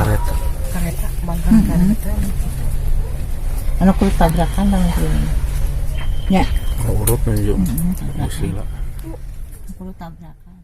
Kareta. Kereta mantan kereta. Anu kudu tabrakan lah mungkin. Ya, Urut menuju musila. Kudu tabrakan.